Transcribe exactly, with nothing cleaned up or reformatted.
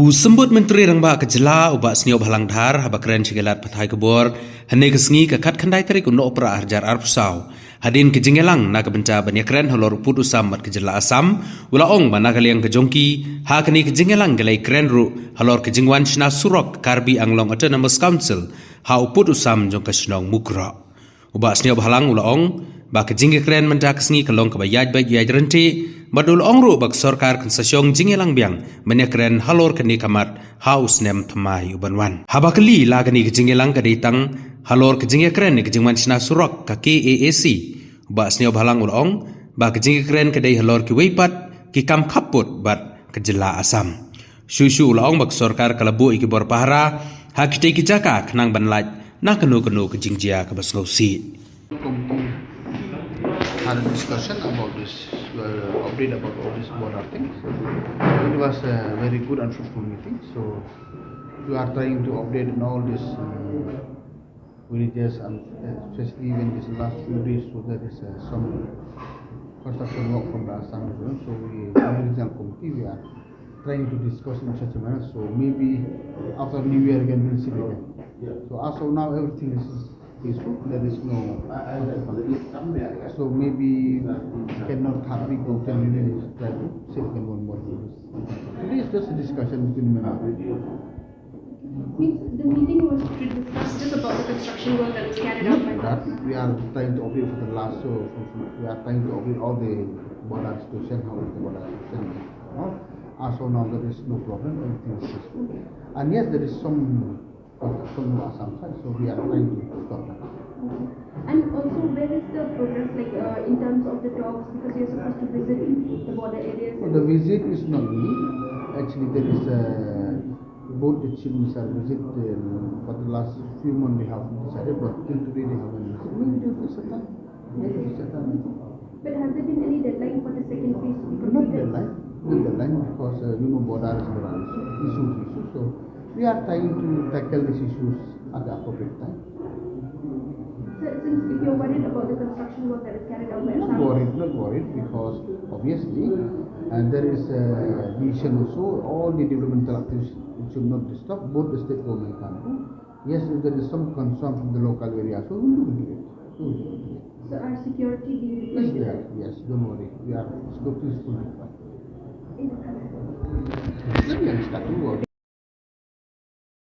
U Symbud Myntri Rangbah ka Jylla u Bah Sniawbhalang Dhar haba kren sha ki lad pathai khubor hynne ka sngi ka khatkhyndai tarik u Nohprah arhajar arphew saw hadien ka jingïalang na ka bynta ban ïakren halor u pud u sam bad ka jylla Assam, u la ong ba na ka liang ka jong ki, ha kane ka jingïalang ki la ïakren ruh halor ka jingwan shna surok Karbi Anglong Autonomous Council ha u pud u sam jong ka shnong Mukroh. U Bah Sniawbhalang u la ong ba ka jingïakren mynta ka sngi ka long kaba ïaid beit ïaid ryntih, bad u la ong ruh ba ka sorkar kan sa shong jingïalang biang ban ïakren halor kane ka mat ha u snem thymmai uban wan. Haba kylli la kane ka jingïalang ka dei tang halor ka jingïakren ïa ka jingwan shna surok ka K A A C, u Bah Sniawbhalang u la ong ba ka jingïakren ka dei halor kiwei pat ki kam khappud bad ka jylla Assam. Shuh shuh u la ong ba ka sorkar ka la buh ïa ki bor pahara ha kitei ki jaka khnang ban lait na kano kano ka jingjia kaba sngewsih. Committee had a discussion about this, uh, update about all this border things. It was a very good and fruitful meeting. So we are trying to update in all these um, villages, and especially when this last few days, so there is uh, some construction work from the Assam government. So we, from the regional committee, we are trying to discuss in such a manner. So maybe after New Year again, we'll sit again. So as of now, everything is peaceful. There is no. So maybe second or third week, we can really try to sit again one more time. Today is just a discussion between men. Means the meeting was to discuss just about the construction work that was carried out by That we are trying to update for the last, so from, from, we are trying to update all the border situation, how is the border situation. No? As of now, there is no problem, everything is peaceful. And yes, there is some construction on Assam side, so we are trying to stop that. And also, where is the progress like uh, in terms of the talks? Because you're supposed to visit the border areas. Well, the visit is not me. Actually, there is uh, both the chief minister visit, uh, but the last few months they have decided, but till today they haven't visited. Maybe there is a time. Maybe it's a time. But has there been any deadline for the second phase to be Not completed? Deadline, not deadline, because uh, you know, border is border issue, issues, issues. So we are trying to tackle these issues at the appropriate time. So, since if you're worried about the construction work that is carried out by Not Assam, worried, not worried, because obviously, and there is a decision also, all the developmental activities should not disturb, both the state government can do. Yes, if there is some concern from the local area, so we will do it. We will do it. So, are security being Yes, deployed? there, yes, don't worry. We are security is fully fine. Let me start to work.